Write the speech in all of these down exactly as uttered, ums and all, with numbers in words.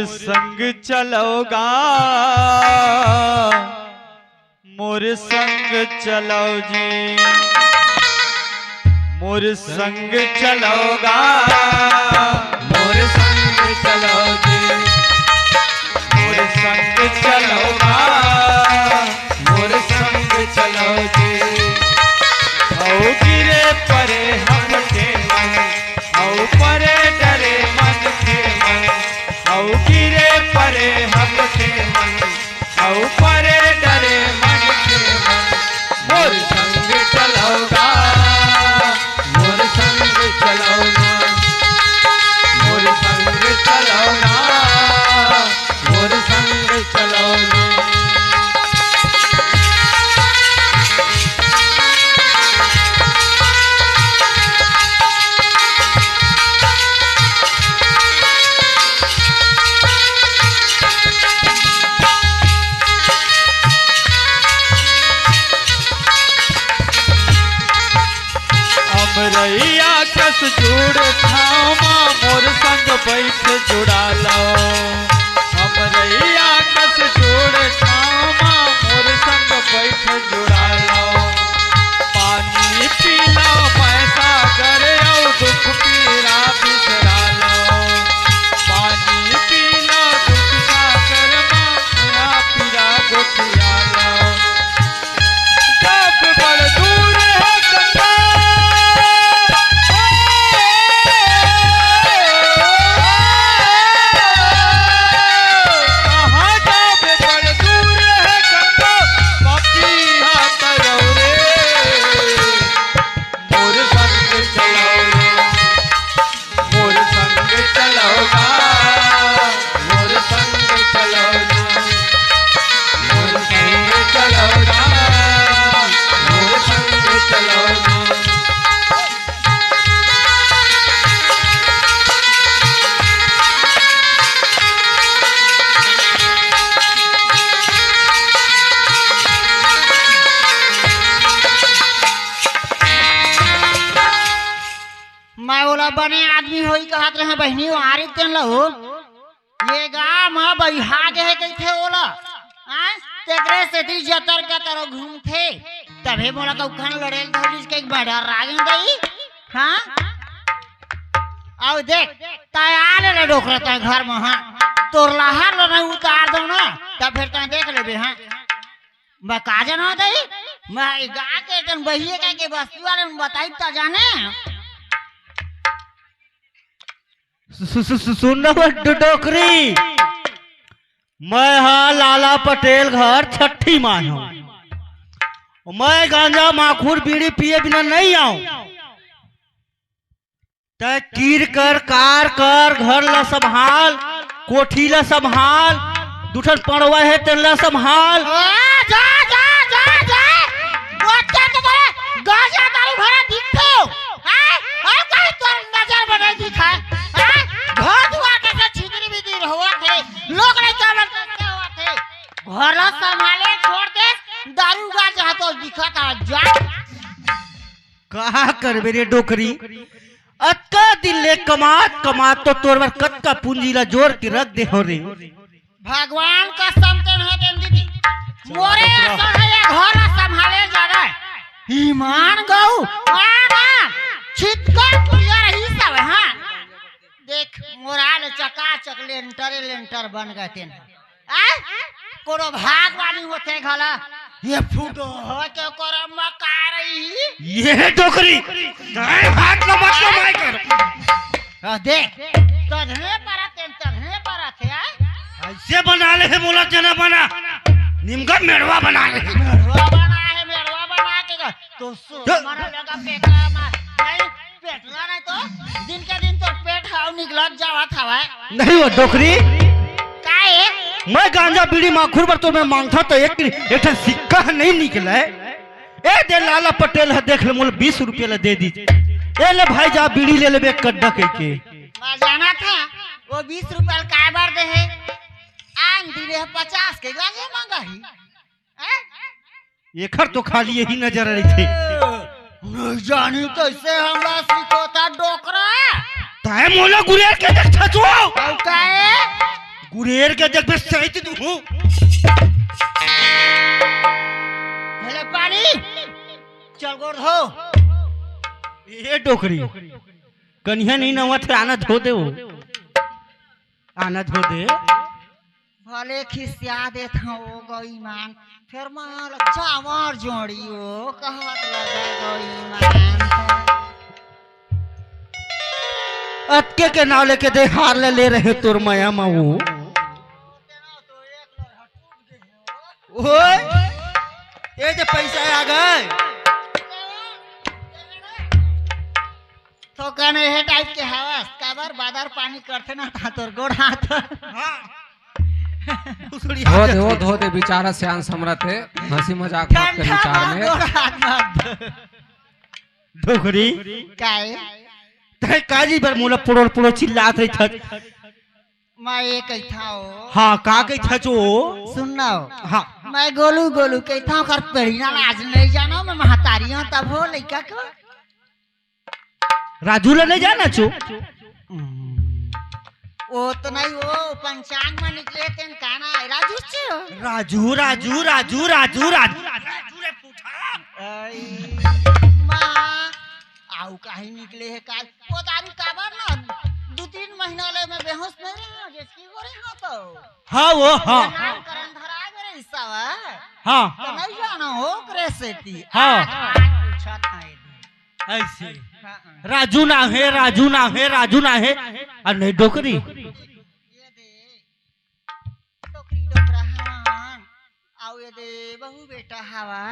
संग चलव गा, मोर संग चलव जी, मोर संग चलव गा, मोर संग चलव जी, मोर संग चलव गा, मोर संग चलव जी। अउ गिरे परे हम के मन, अउ परे डरे मन के मन, अउ गिरे परे हम के मन, अउ परे डरे मन के मन। मोर संग चलव गा, मोर संग चलव ना, मोर संग चलव ना, मोर संग चलव ना। अमरैया कस जुड़ ठामा मोर संग बैठ जुड़ा लव। अमरैया कस जुड़ ठामा मोर संग बैठ जुड़ा लव। पानी पी लव मैं सागर अउ दुख पीरा बिसरा लव। पानी पी लव दुख सागर मा, पीरा गोठिया लव। जब बड़ दूर है गंगा, कहाँ जब बड़ दूर है गंगा, पपिया तरौ रे, मोर संग चलौ रे। मोर संग चलव गा, मोर संग चलव गा, मोर संग चलव गा, मोर संग चलव गा। मैं ओला बने आदमी होही कहत रहें बहिनी, ओ आरे तेन ल हो। ये गाँव म बइहा गे हे कहिथे ओला। हाँ? तेकरे सेती जतर कतर घूमथे। तभे मोला कहूँ खन लड़े ल धर लीस कहिके बड़ा राग दई। हाँ? अउ देख, तैं आ ले डोकरा तैं घर म, हाँ। तोर लहर ल नहीं उतार दो ना, तब फिर तैं देख लेबे, हाँ। मैं का जाना दई? मैं गा के तन बहिए कहिके बस्ती वाले में बताई त जाने। सु-, सु-, सु-, सुन ना वो डो-, डोकरी, मैं हा लाला पटेल घर छट्ठी माय हूँ। मैं गांजा माखुर बीड़ी पिए बिना नहीं आऊं। तै कीर कर, कार कर, घर ला संभाल, कोठी ला संभाल, दू ठन पड़वा हे तेन ला संभाल। आ, जा, जा, जा, जा। बच्चा तो तोरे गांजा दारू भरा दिखथे। हैं? अउ कहीं तोर नजर में नहीं दिखाय। हैं? घर दुआर कैसे छितरी बितरी होवत हे। लोग नहीं जावन कैसे होवत हे। घर ला संभाले छोड़ दे, दारू गांजा तो दिखत हे, जा। का करबे रे डोकरी? अतका दिन ले कमात कमात तो तोर बर कतका पूंजी ला जोर के रख दे हो रे। भगवान कसम तेन हे तेन दीदी। मोरे असन हे ये घर संभाले जाना। ईमान गऊ, आना, छितका पियर ही सब, हाँ। देख, मोरा ले चकाचक लेंटरे लेंटर बन गए तेन। आ? कोनो भागवानी होथे घला। ये फुटो हो के करम म का रही? ये डोकरी, तैं हाथ न मत कमाई कर। आ, देख, तधने परत तेन, तधने परत हे, आ? ऐसे बना ले हे मोला जना बना, निमका मेड़वा बना ले हे। मेड़वा बना हे, मेड़वा बना के गा। तो सो चल। मरा लगा पेटला मार। नहीं, पेटला नहीं तो दिन के दिन तो पेट हाव निकलत जावत हवय। नहीं वो डोकरी। का ए? मैं गांजा बीड़ी माखुर बर तो मैं मांगथा तो एक, एक ठन सिक्का ह नहीं निकले। ए दे लाला पटेल ह देख ले मोला बीस रुपया ला दे दी। ए ले भाई जा बीड़ी ले लेबे एक कड्डा कहिके। मैं जाना था वो बीस रुपया ला काय बर दे हे। आन दिने ह पचास के गांजा मांगा ही। हैं? एखर तो खाली यही नजर रहिथे। नहीं जानी कैसे हमरा सिखोता डोकरा। तैं मोला गुरेर के देख छचुआ। अउ काहे? उरेर के देखबे सहित तू हूँ। ले पानी, चल गोड़ धो। ए डोकरी, कनिहा नहीं नवा थे, आना धो दे वो। आना धो दे। भले खिसिया देत हूँ ओ गईमान, फिर मैं चावर जोड़ी ओ कहत लगे गईमान। अतके के नाव लेके दे हार ले, ले रहे तोर मया मा वो। ओए, ये जे पैसा आ गए। तो कने हे टाइप के हवस, काबर बादर पानी करथे ना ता तोर गोड़ हाथ। हाँ। धो दे, वो धो दे, बेचारा सियान समरत हे, हंसी मजाक मत कर ठंडा विचार में। गोड़ हाथ मत। डोकरी। काय? तै काजी बर मोला पुड़ोर पुड़ोर चिल्लात रही थस। मैं ये कहिथा हो। हाँ, का कहिथा जो? सुन ना हो। हाँ। मैं गोलू गोलू कहिथा हो, कर पेड़ी ना लाज नहीं जानो, मैं महतारी हूँ तब हो लइका को। राजू ला नहीं जाना चो? हम्म। वो तो नहीं, वो पंचांग में निकले तेन का ना है, राजू चो। राजू, राजू, राजू, राजू, राजू। राजू रे पूछा। आई, माँ, आऊ काहे निकले हे का? वो दारू काबर ना दू तीन महीना ले मैं बेहोश नहीं रहा, जिसकी हो रही हो तो। हाँ, वो, हाँ। नाम करन धरा गए रे, ईसा वा। हाँ। तो नहीं जाना हो, करे सेती। हाँ। आज, आज पूछा था ये। ऐसे। हाँ, हाँ। राजू ना हे, राजू ना हे, राजू ना हे। अरे नहीं डोकरी। ये दे, डोकरी डोकरा हवन। आऊ ये दे, बहू बेटा हवा।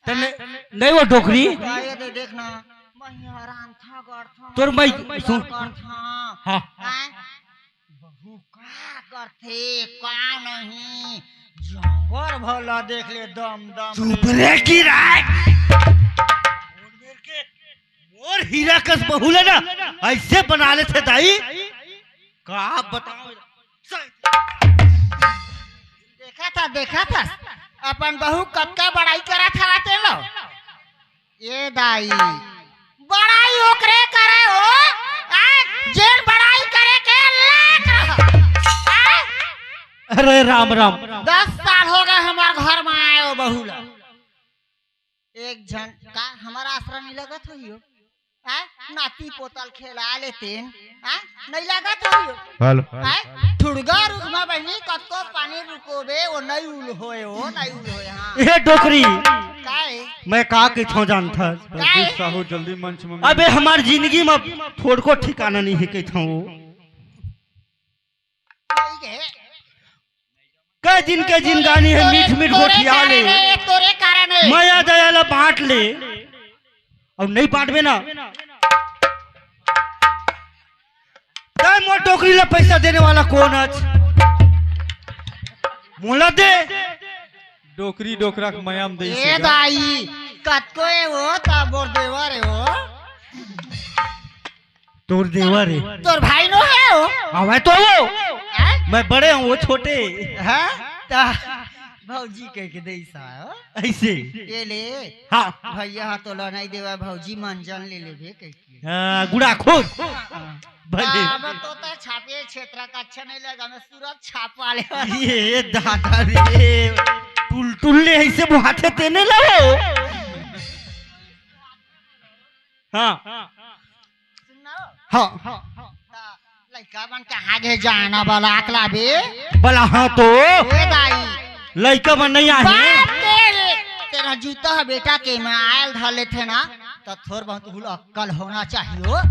त ने-, नहीं वो डोकरी। आ, ये दे, देख ना, महिया रांधा गढ़था, तोर मई, सुन। गढ़था। हाँ। हैं? बहू का करथे, का नहीं, जंगल भला देख ले, दम दम चुप रे। रे की राय। मोर हीरा कस बहू ले ना, ऐसे बना लेथे दाई। का बताओ? देखा था, देखा था, अपन बहू कतका बड़ाई करा था तेलो। ए दाई, बड़ाई ओकरे करे हो, आय, जेन बड़ाई करे के लायक रह। आय? अरे राम राम। दस साल हो गए हमार घर में आए हो बहू ला। एक झन का हमारा आसरा नहीं लगत होइयो? आय? नाती पोतल खेला लेतेन, आय? नहीं लगत होइयो? हेलो। आय? ठुड़गा रुख में बहनी कतको पानी रुकोबे, वो नहीं उल होए, वो नहीं उल होए, हाँ। ए डोकरी। काय? मैं का कहिथौं जानथस? काय? जल्दी साहू, जल्दी मंच में। अबे हमार जिंदगी में थोड़को ठिकाना नहीं है कहिथौं। नहीं है। कई दिन के जिनगानी है, मीठ मीठ तोरे गोठिया ले। कारण है, तोरे कारण है। मया दया ला बांट ले। अउ नहीं बांटबे ना, तै मोर डोकरी ला पैसा देने वाला कोन अच? मोला दे। डोकरी डोकरा के मया में दे ए से। दाई, कतको ए वो, ता बोर देवर ए वो। तोर देवर ए। तोर भाई नो है वो। हवे तो वो। हैं? मैं बड़े हूँ, वो छोटे। हाँ? ता भौजी कह के दे सा, हो? ऐसे। ये ले। हाँ। भैया हा तोला नहीं देवा, भौजी मंजन ले लेबे कह के। हाँ, गुड़ा खुद। हाँ। भले। अब तो ते छापे क्षेत्र का अच्छा नहीं लगा, मैं सूरत छाप वाले। ये दादा रे, टुलटुल ले ऐसे मुहाते तेने लो। हाँ। सुन ना। हाँ। ता लइका मन कहाँ गे जाना बलाक लाबे? बला हाँ तो। ए दाई। लइका मन नहीं आही। बाप के रे। तेरा जूता है बेटा के मैं आयल धर लेथे ना, तो थोर बहुत हुल अक्कल होना चाहिए हो।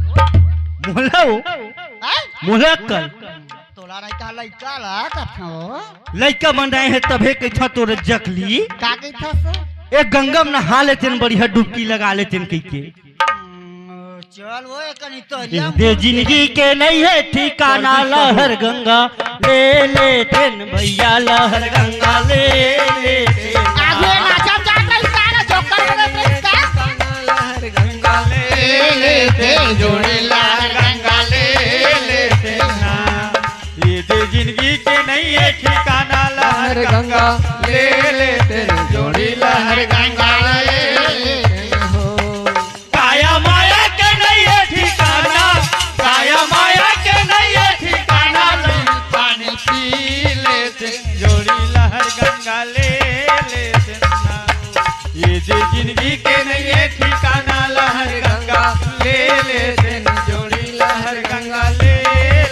मोला हो? हैं? मोला अक्कल। तोला नहीं कहा लइका ला कथो। लइका मन रहे हैं तभे कथा तोरे जकली। का कथा से? ए गंगा में नहा लेतेन, बढ़िया डुबकी लगा लेतेन कहिके। हम्म, चल वो एक कनी तरिया दे में जिंदगी के नहीं है ठिकाना, लहर गंगा ले लेतेन भैया, लहर गंगा ले लेतेन। आगे नाचम जात रही सारा जोकर बने रही का? लहर गंगा ले लेतेन, जोड़ी लहर गंगा ले लेतेन। ये दे जिंदगी के नहीं है ठिकाना, लहर गंगा ले लेतेन, जोड़ी लहर गंगा ले लेतेन हो। काया माया के नहीं है ठिकाना, काया माया के नहीं है ठिकाना, पानी पी ये जे जिंदगी के नइये ठिकाना, लहर गंगा ले ले तेन जोड़ी, लहर गंगा ले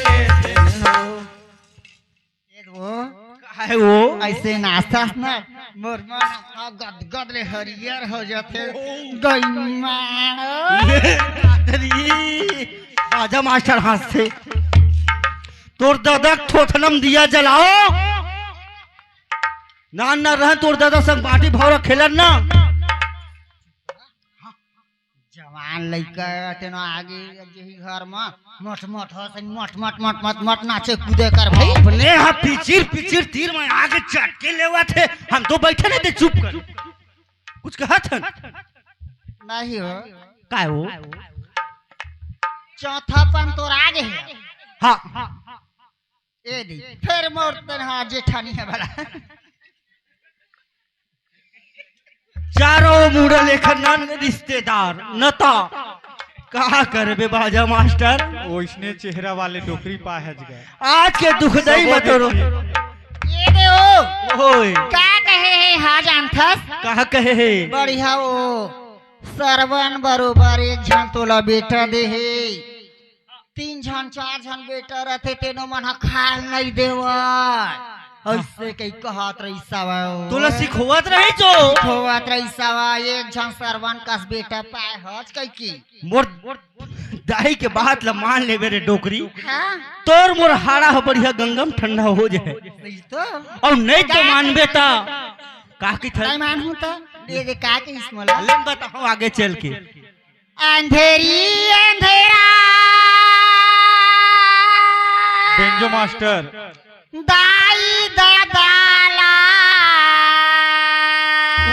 ले तेन हो। ए वो, काहे वो? अइसे नाचथस ना, मोर मन ह गदगद ले हरियर हो जाथे। गईमान। ये दादरी, बाजा मास्टर हंसथे। तोर ददा के थोथना म दिया जलाओ। नान नान रहन तोर ददा संग बांटी भौरा खेलन ना। जवान लइका तेनो आगे जेही घर म मोट मोट हो से मोट मोट मोट मोट मोट नाचे कूदे कर भाई। अपने हा पिचिर पिचिर तीर में आगे चटके लेवत हे। हम तो बैठे नहीं थे, चुप कर। कुछ कहत हन? नहीं हो। काय हो? चौथा पन तोर आगे हे। हाँ। ए दे, फेर मोर तनहा जेठानी हे भला। चारों मुड़ा लेखा नन रिश्तेदार, नता। का करबे बाजा मास्टर? ओइसने चेहरा वाले डोकरी पाए हच गए। आज के दुखदाई सबो मत रो। देखी। ए दे ओ। ओए। का कहे हे हा जानथस? का कहे हे? बढ़िया ओ। सरवन बरोबर एक झन तोला बेटा दे हे। तीन झन, चार झन बेटा रथे, तेनो मन ह खाए ल नइ देवय। अइसे कहि कहत रहिस हवय। तोला सिखोवत रहिस ओ। सिखोवत रहिस हवय, एक झन सरवन कस बेटा पाए हच कहिके। मोर दाई के बात ल मान लेबे रे डोकरी। हाँ। तोर मोर हाड़ा ह बढ़िया गंगा म ठंडा हो जाए। सही तो। अउ नहीं तो का मानबे त का कहिथे? नहीं मानहूं त दे दे का कहिस मोला? ले बताओ आगे चल के। अंधेरी अंधेरा बेंजो मास्टर। दाई ददा ला।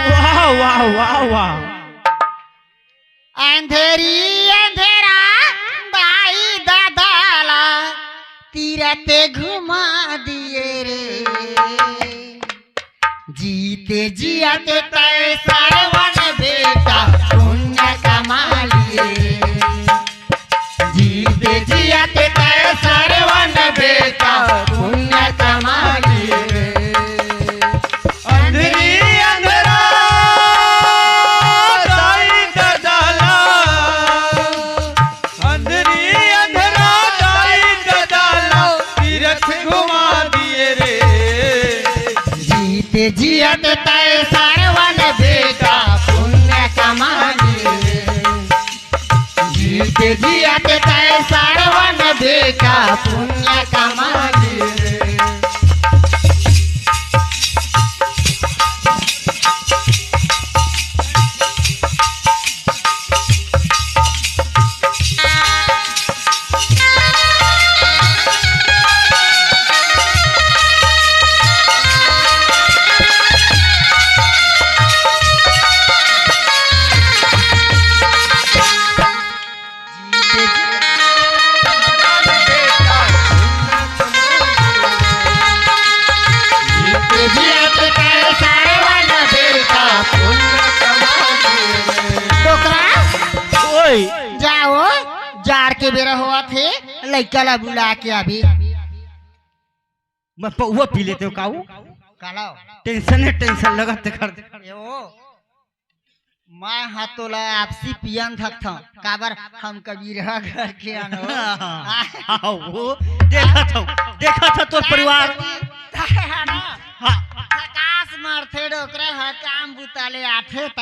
वाह, वाह, वाह, वाह। अंधेरी अंधेरा दाई ददा ला तीरथ घुमा दिए रे। जीते जियत तय सरवन बेटा पुण्य कमा लिए। जीते जियत तय सरवन बेटा पुण्य कमा लिए। अंधरी अंधरा दाई ददाला, अंधरी अंधरा दाई ददाला, तीरथ घुमा दिए रे। जीते जियत तय सरवन बेटा पुण्य कमा लिए। जीते जियत तय सरवन बेटा पुण्य कमा लिए। डोकरा, ओए। जाओ, जाड़ के बेरा होवत हे, लइका ला बुला के आबे। मैं पौवा पी लेते हो काऊ? काला? टेंशन है, टेंशन लगत ते कर। ए ओ, मैं हा तोला आपसी पियन धकथंव, काबर हम कबीरहा घर के अन हो। हाँ, वो देखत हूँ, देखत हूँ तोर परिवार। हाँ। हकास मारथे डोकरा ह, काम बुता ले आथे त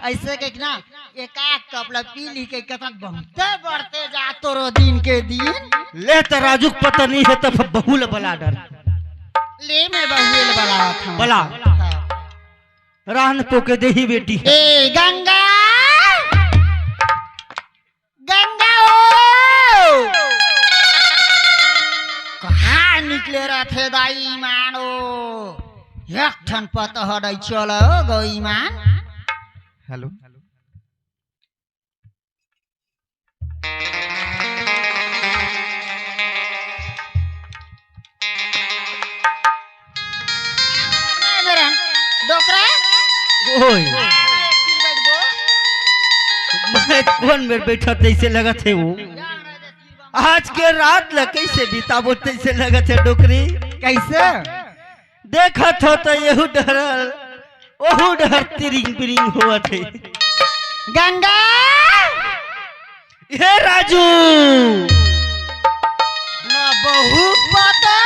अइसे कहिके ना, एक आध कप ला पी ली के कथन बहुते बढ़ते जा तोरो दिन के दिन। ले त राजू के पता नहीं है त बहू ला बला डर। ले मैं बहू ला बलावत हूँ। बला। हाँ। रान पोके देही बेटी। ए गंगा, गंगा ओ, कहाँ निकले रथे दाई मानो? एक ठन पता हडई चलो गो ईमान। हेलो। ए मेरा डोकरा। ओए। मैं कोन मेर बैठा तइसे लगत हे वो। आज के रात ला कइसे बिताबो तइसे लगत हे डोकरी। कइसे? देखत हो त एहू डरल। ओहू डहर तिरिंग बिरिंग होवत हे। गंगा! हे राजू! ना बहू पता,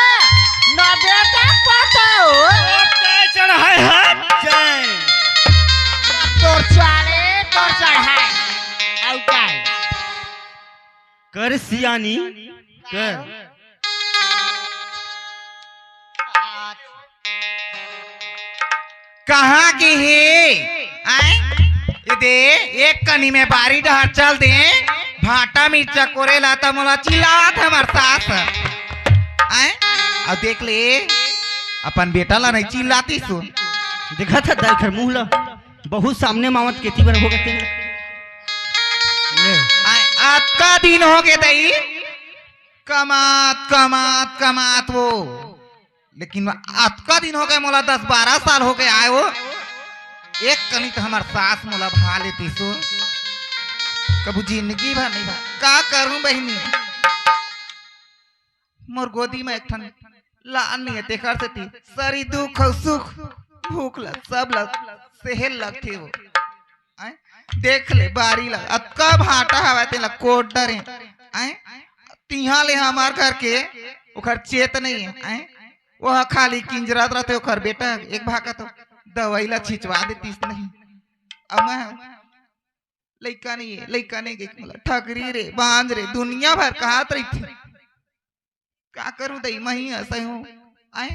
ना बेटा पता हो। तय चढ़ाए हाथ जय। तोर चाले, तोर चढ़ाए। अउ काय? कर सियानी, कर। कहाँ के हे? आय? ए दे, एक कनी में बारी डहर चल दे, भांटा मिर्चा कोरे ला त मोला चिल्लात हमर सास। आय? अउ देख ले, अपन बेटा ला नहीं चिल्लातिस। देखत हे दाई कर मुंह ला, बहुत सामने मावत केती बर हो गते। आय, अतका दिन हो गे दाई, कमात, कमात, कमात वो। लेकिन अतका दिन हो गए मोला, दस बारह साल हो गए आए वो। एक कनी तो हमर सास मोला भा लेतिस वो। कभू जिंदगी भर नहीं भा। का करूं बहिनी? मोर गोदी में एक ठन लान नहीं है, तेकर सेती सरी दुख अउ सुख, भूख ला, सब ला सेहे लगथे वो। आय? देख ले बारी ला, अतका भांटा हवय, तेला कोट डरे। आय? तिहा ले हमर घर के ओखर चेत नहीं है। आय? वो खाली किंजरत रहथे, ओखर बेटा एक भाका तो दवाई ला छिंचवा देतिस नहीं। अब मैं लइका नहीं है, लइका नहीं गे मोला, ठकरी रे, बांझ रे, दुनिया भर कहत रहिथे। का करूं दई, मही असै हूं। आय?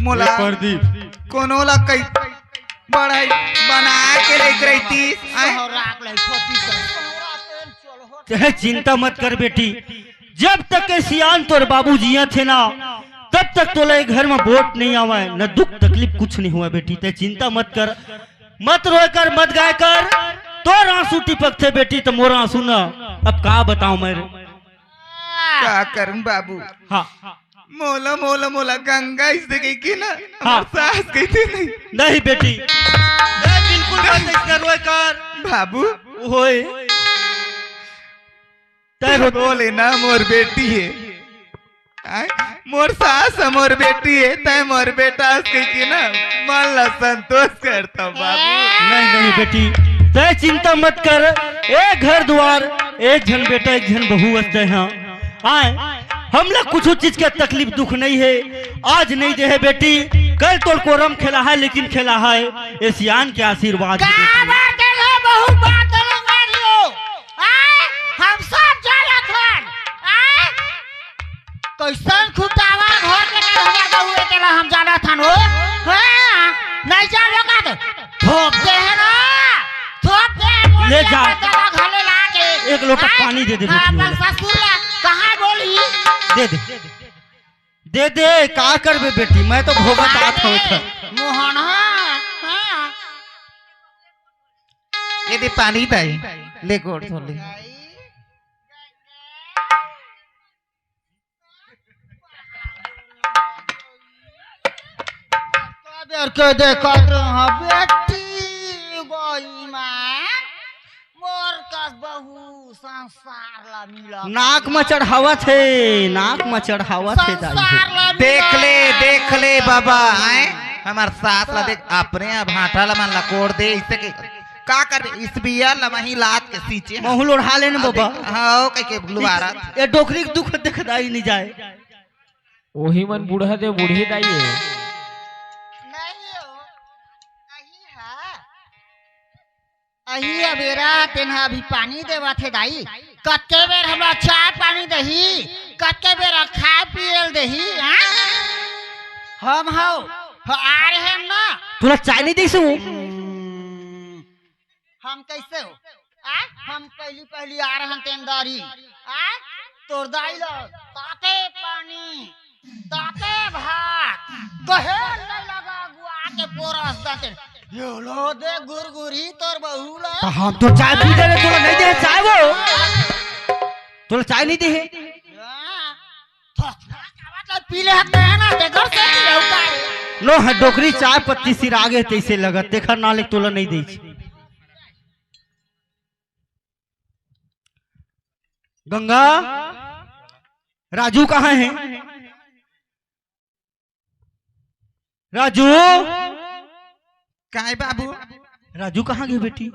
मोला ए प्रदीप। कोनो ला कई बड़ाई बना के लेके रहितिस, आय? तै चिंता मत कर बेटी, जब तक के सियान तोर बाबू जियत हे ना, तब तक तोला ए घर में बोट नहीं आवय, न दुख तकलीफ कुछ नहीं हुआ बेटी, तै चिंता मत कर, मत रोय कर, मत गाय कर। तोर आंसू टिपकथे बेटी, त मोर आंसू न, अब का बताऊं मैं रे? का करूं बाबू? हाँ। मोला, मोला, मोला गंगा अइसे कहिके ना, हाँ। हमर सास कहिथे नहीं। नहीं बेटी, नहीं, बिल्कुल मत अइसे रोय कर। बाबू। होय। तै रो- बोले ना मोर बेटी हे। आय? मोर सास ह मोर बेटी हे, तै मोर बेटा हस कहिके ना, मन ला संतोष करता बाबू। नहीं, नहीं बेटी, तै चिंता मत कर। ए घर दुआर, एक झन बेटा, एक झन बहू अस तै हा। आय, हमला कुछु चीज के तकलीफ दुख नहीं हे। आज नहीं दे हे बेटी, कल तोर कोरम खेला हे, लेकिन खेला हे। ए सियान के आशीर्वाद हे बेटी। काबर देले बहू बात लंगारियो? आय, हम सब जानत हन। आय, कइसन खुटावा घर के नहीं हमर बहू हे, तेला हम जानत हन हो। हाँ, नहीं जान लो का तो? थोप दे हे ना, थोप दे हे, बोल ले दिया जा। तेला घले ला के। एक लोटा आय, पानी दे दे हाँ, बेटी अपन वाला। ससुर ला कहाँ बोली? दे दे। दे दे, का करबे बेटी, मैं तो भोगत आत हूँ इधर। मोहन, हाँ, हाँ। ये दे पानी दाई, ले गोड़ धो ले। बेर के देखत रहा बेटी, गई माँ। मोर कस बहू संसार ला मिला। नाक म चढ़ावत हे, नाक म चढ़ावत हे दाई। संसार ला देख ले, मिला। देख ले बाबा, आय हमर सास ला देख, अपने अब भांटा ला मन ला कोड़ दे, इसे के का कर, इस बिया ला मही लात के सींचे। महू ल ओढ़ा लेन बाबा। हाँ, ओ कह के लुबारा। ए डोकरी के दुख देख दाई नहीं जाए। ओही मन बूढ़ा दे बूढ़ी दाई हे। नहीं हो, नहीं है। अही अबेरा तेन ह अभी पानी देवत हे दाई, कतके बेर हमला चाय पानी देही, कतके बेर खाए पिए ल देही, हाँ? हम हव, ह-, आ रहे हम ना। तोला चाय नहीं देइस वो? हम कैसे हो? आ? हम पहली पहली आ रहन तेन दारी। आ? तोर दाई ल ताते पानी, ताते भात, कहे नहीं लगा अगुआ के पोरस दते। यो लो दे गुरगुरी तोर बहू ला। तो हम तो चाय पी दे रहे, तोला नहीं दे चाय वो। तोला चाय नहीं दे है। हाँ। थोड़ा चावत ला पी ले हक है ना, ते घर से पी ले उतारे। नो है डोकरी चाय पत्ती सिर आगे तैसे लगत, देखा ना ले तोला नहीं दे। गंगा, राजू कहाँ है? राजू, काय बाबू? राजू कहाँ गे बेटी?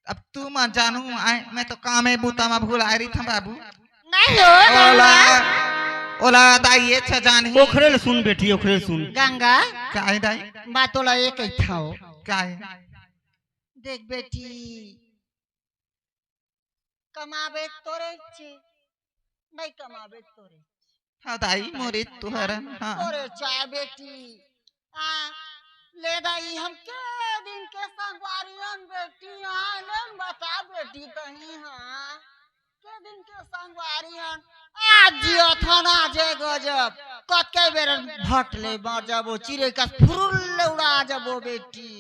अब तू मत जानू, आय, मैं तो काम में बूता में भुलाय रहिथंव बाबू। नहीं हो, ओला, गंगा। ओला दाई ये छ जान ही। ओखरे ले सुन बेटी, ओखरे ले सुन। गंगा। काय दाई? मैं तोला ये कहिथंव। काय? देख बेटी, कमाबे तोरे चे, नहीं कमाबे तोरे। हाँ दाई, मोरे तुहरन, हाँ। तोरे चाय बेटी। हाँ, ले दाई, हम के दिन के संगवारी हन बेटी, हाँ, ले बता बेटी तहीं, हाँ। के दिन के संगवारी हन, आज जियत हन, आज ए गजब, कतके बेर भट ले मर जाबो, चिरे कस फुरुल ले उड़ा जाबो बेटी।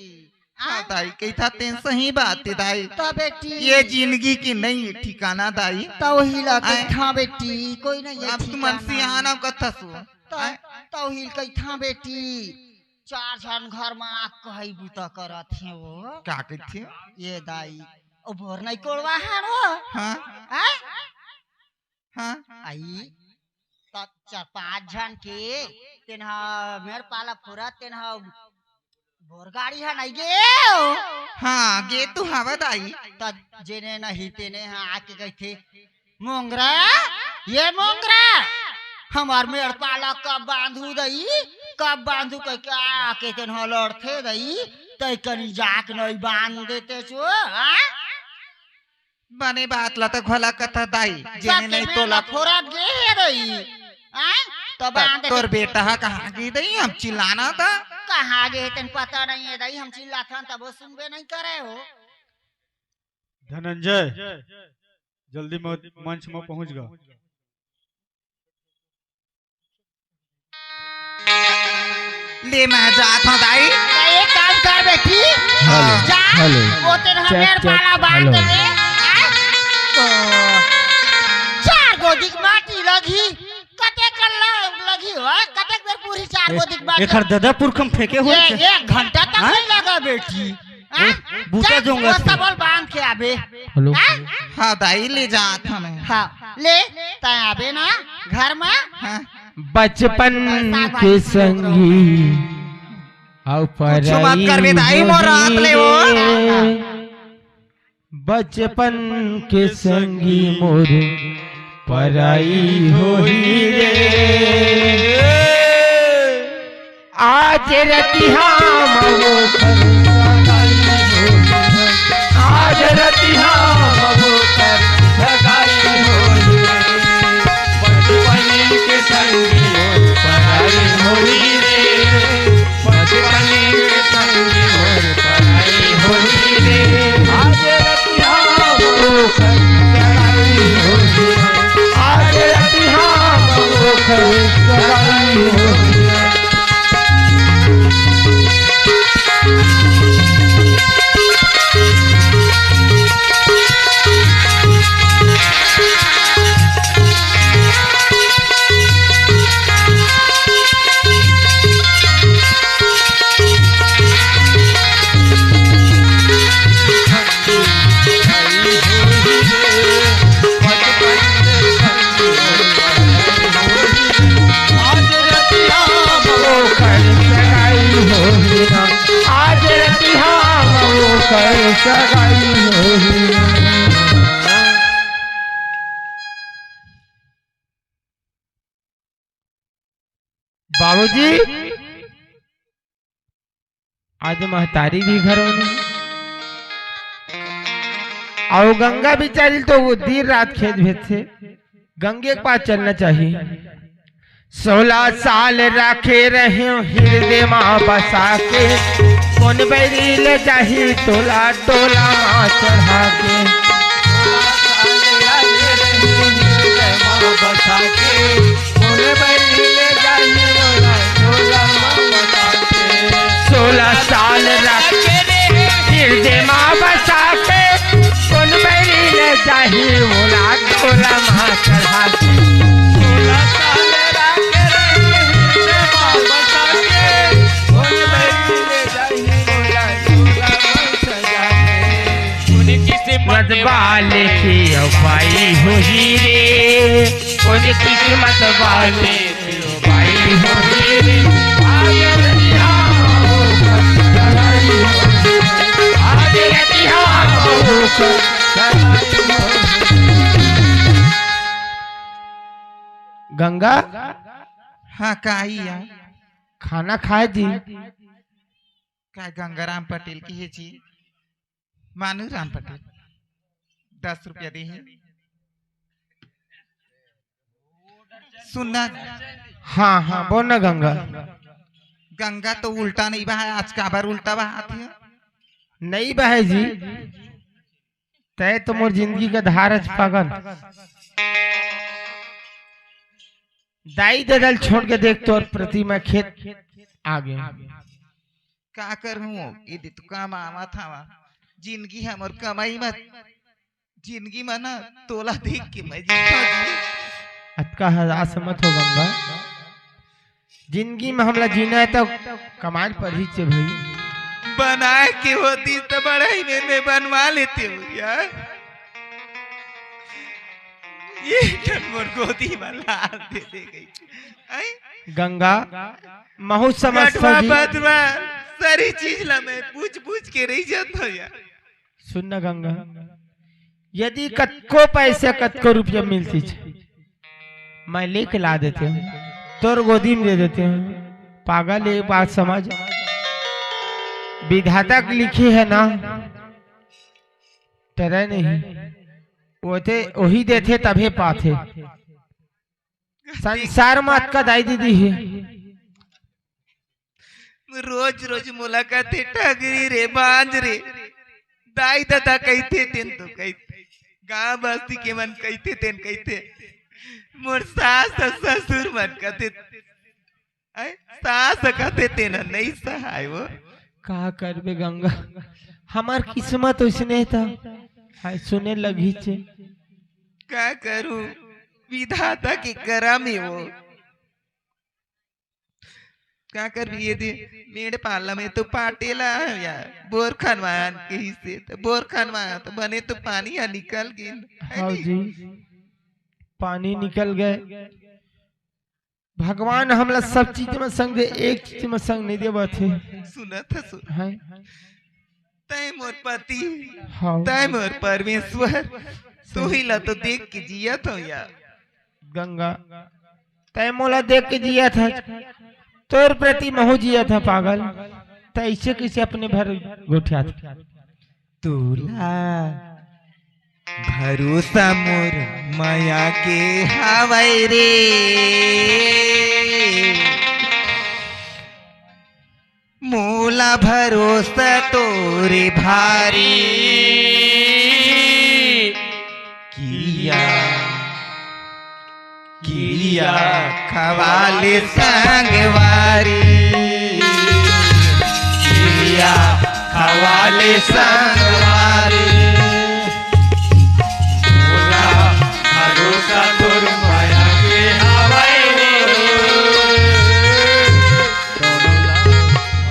हाँ, दाई, कहिथा तेन सही बात हे, दाई। त बेटी। ये जिंदगी के नहीं ठिकाना, दाई। त वही ला आय। कहिथा बेटी, कोई नहीं है अब तुमन ठिकाना। सियाना कथा सु। त, आय। त वही कहिथा बेटी, चार झन घर मा आग कही बूता करत हे वो। का कहिथे? ये दाई, ओ बोर नहीं कोड़वा हन वो। हाँ। आय? हाँ। आई, त चार पांच झन के, तेन ह मेड़ पाला फोरत, तेन ह बोर गाड़ी ह नहीं गे। हाँ, गे तो हवय दाई। त जेने नहीं तेने ह आके कहिथे, "मोंगरा, ये मोंगरा, हमार मेड़ पाला कब बांधू दई, कब बांधू?" कहिके आके तेन ह लड़थे दई, तै कनी जाके नहीं बांध देते चो, हाँ? बने बात ला तो घला कथा दाई, जेने सब के नहीं मेड़ तोला ला फोरत गे हे दई। आय? तो त बांध तोर दे। बेटा ह कहाँ गे दई, हम चिल्लाना था। कहाँ गे हे तेन पता नहीं हे दई, हम चिल्लाथन तब वो सुनबे नहीं करे हो। धनंजय, जल्दी म-, मंच में पहुंच गा। ले मैं जात हूँ दाई। त एक काम कर बेटी, हेलो, जा, हेलो। वो तेरे चेक, हमें चेक, पाला बांध हेलो। दे। आ? तो चार गोदी की माटी लगी, कते कर ल-, लगी हो, कते बेर पूरी चार ए-, गोदी की माटी। एकर ददा पुरखम फेंके हुए ये थे। एक घंटा तक हाँ? नहीं लगा बेटी। हाँ? ए, बूता जा, जोंगा वो से। सबल बांध के आबे। हेलो। हाँ? हाँ दाई, ले जात हूँ मैं। हाँ, ले, तै आबे ना घर में। हाँ। बचपन के संगी अउ कुछ मत करबे दाई, मोर हाथ ले वो। बचपन के संगी मोर पराई होही रे। आज रतिहा म ओखर, आज रतिहा म ओखर सगाई होही रे। बचपन के संगी मोर पराई होही रे। बचपन के संगी मोर पराई होही रे। आज रतिहा म ओखर सगाई होही रे। आज रतिहा म ओखर सगाई होही रे। आज रतिहा म ओखर सगाई होही ना। आज रतिहा म ओखर सगाई होही ना। बाबूजी, आज महतारी भी घर में नहीं। अउ गंगा बिचारी तो वो दिन रात खेत भेजथे। गंगे के पास चलना चाहिए। सोलह साल राखे रहेंव हिरदे मा बसा के, कोन बैरी ले जाही तोला डोला मा चढ़ा के। सोलह साल राखे रहेंव हिरदे मा बसा के, कोन बैरी ले जाही तोला डोला मा चढ़ा के। सोलह साल राखे रहेंव हिरदे मा बसा के, कोन बैरी ले जाही मोला डोला मा चढ़ा के। सोलह साल राखे रहेंव हिरदे मा बसा के, कोन बैरी ले जाही मोला डोला मा चढ़ा के। उनकी किस्मत वाले की अपाई होही रे, उनकी किस्मत वाले की अपाई होही रे। आज रतिहा म ओखर सगाई गंगा। हाँ, का आई यार? खाना खाए जी। का गंगाराम पटेल की है जी? मानू राम पटेल, दस रुपया दे ही। सुनना। हाँ, हाँ, बोल ना गंगा। गंगा तो उल्टा नहीं बहा, आज काबर उल्टा बहात है? नहीं बहे जी, तय तो मोर जिंदगी का धार हस पागल। दाई ददा ल छोड़ के देख तोर प्रति मैं खेत आ गया। का करूं, ये दे तो काम आवत हवा। जिंदगी हमर कमाई मत, जिंदगी में ना तोला देख के मैं जीता जी। अतका हरास मत हो गंगा, जिंदगी में हमला जीना है तो कमाए ल पड़ही चे भाई। बनाए के होती तो बड़ाई में मैं बनवा लेते हो यार। ये ठन मोर गोदी में लाल दे दे गई। आई? गंगा, महू समझ गटवा सजी। बदवा, सारी चीज ला मैं पूछ पूछ के रही जाता हूँ यार। सुन ना गंगा, यदि कतको पैसा, कतको रुपया मिलती छे, मैं लेके ला देते हूँ, तोर गोदी में दे देते हूँ। पागल, एक बात समझ, विधाता के लिखे है ना, डरे नहीं, वो ते वही देथे तभे पाथे। संसार में अतका दाई दीदी है। रोज रोज मोला कथे, "टगरी रे, बांझ रे।" दाई ददा कहिथे तेन तो कहिथे, गांव बस्ती के मन कहिथे तेन कहिथे, मोर सास अउ ससुर मन कथे, ऐ, सास कथे तेन नहीं सहाय वो। का करबे गंगा, हमार किस्मत उसने था, हाय सुने लगी छे। का करूं, विधाता के करम हे वो। का करबे ये दे, मेड़ पाला में तो पाटेला या बोर खनवान के हिस्से, तो बोर खनवान तो बने तो पानी या निकल गिन, है हाँ नी? जी, पानी निकल गए। भगवान हमला सब चीज में संग दे, एक चीज में संग नहीं देवत हे। सुनत हे, सुन। हैं? तय मोर पति, हाँ। तय मोर परमेश्वर, तुही ला तो देख के जियत हंव यार। गंगा, तय मोला देख के जियत हस, तोर प्रति महू जियत हंव पागल, तय ऐसे कैसे अपने भर गोठियात? तोला भरोसा मोर मया के हावय रे, मोला भरोसा तोरे भारी। किरिया, किरिया खवाले संगवारी, किरिया खवाले संगवारी। मोला भरोसा तोर मया के हावय रे।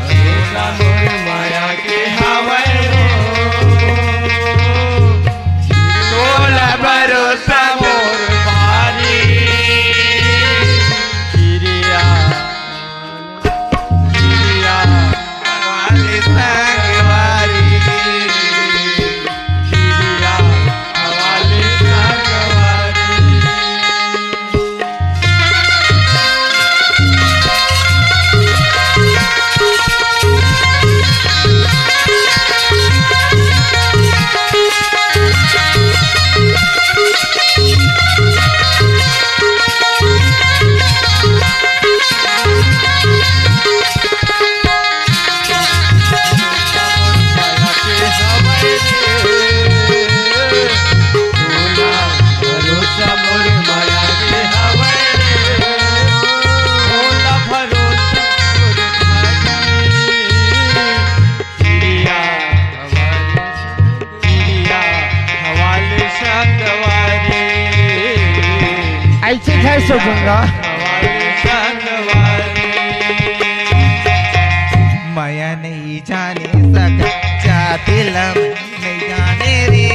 तोला भरोसा मोर मया के हावय रे। तोला भरोसा मोर भारी। किरिया किरिया हवाले संगवारी, किरिया हवाले संगवारी। ऐसे जय सो गंगा। मया नहीं जाने सका, जाति लम नहीं जाने रे।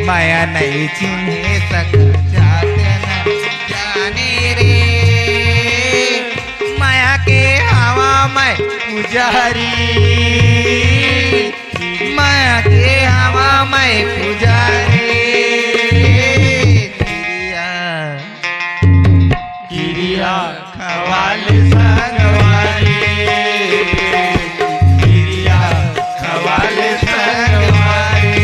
मया नहीं चिन्हे सका, जात न जाने रे। मया के हवा म पुजारी, मैं के हवा मैं पुजारी। किरिया, किरिया खवाल संगवारी, किरिया खवाल संगवारी।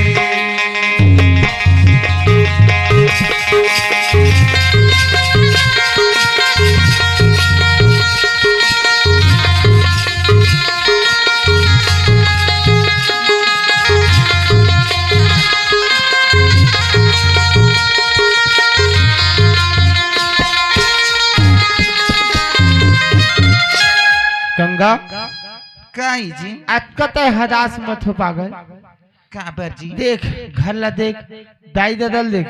गंगा, काई जी? अतका तय हदास मत हो पागल। काबर जी? देख, घर ला देख, दाई ददा ल देख,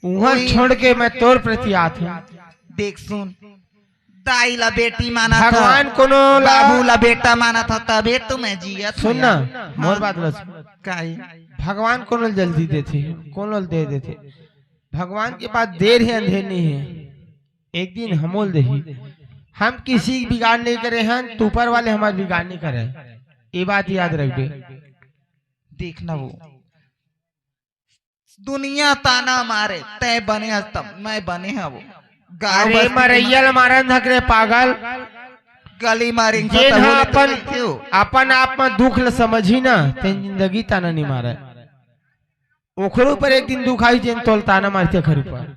उहाँ छोड़ के मैं तोर प्रति आत हूँ। देख सुन, दाई ला बेटी मानत ह, भगवान कोनो ला बाबू ला बेटा मानत ह, तबे तो मैं जियत हूँ। सुन ना, मोर बात ला सुन। काई? भगवान कोनो ल जल्दी देथे, कोनो ल दे देथे। भगवान के पास देर हे, अंधेर नहीं है। एक दिन हमोल देही। हम किसी के बिगाड़ नहीं करे हन, तो ऊपर वाले हमार बिगाड़ नहीं करे। ये बात याद रखबे। देखना वो दुनिया ताना मारे, तय बने हस तब मैं बने हवो। गाँव अरे बस्ती मरैया ल मारन धकरे पागल। गली मारे जेन हा अपन, अपन आप म दुख ल समझी ना, तेन जिंदगी ताना नहीं मारे। ओखर ऊपर एक दिन दुख आई, जेन तोल ताना मारथे घर ऊपर।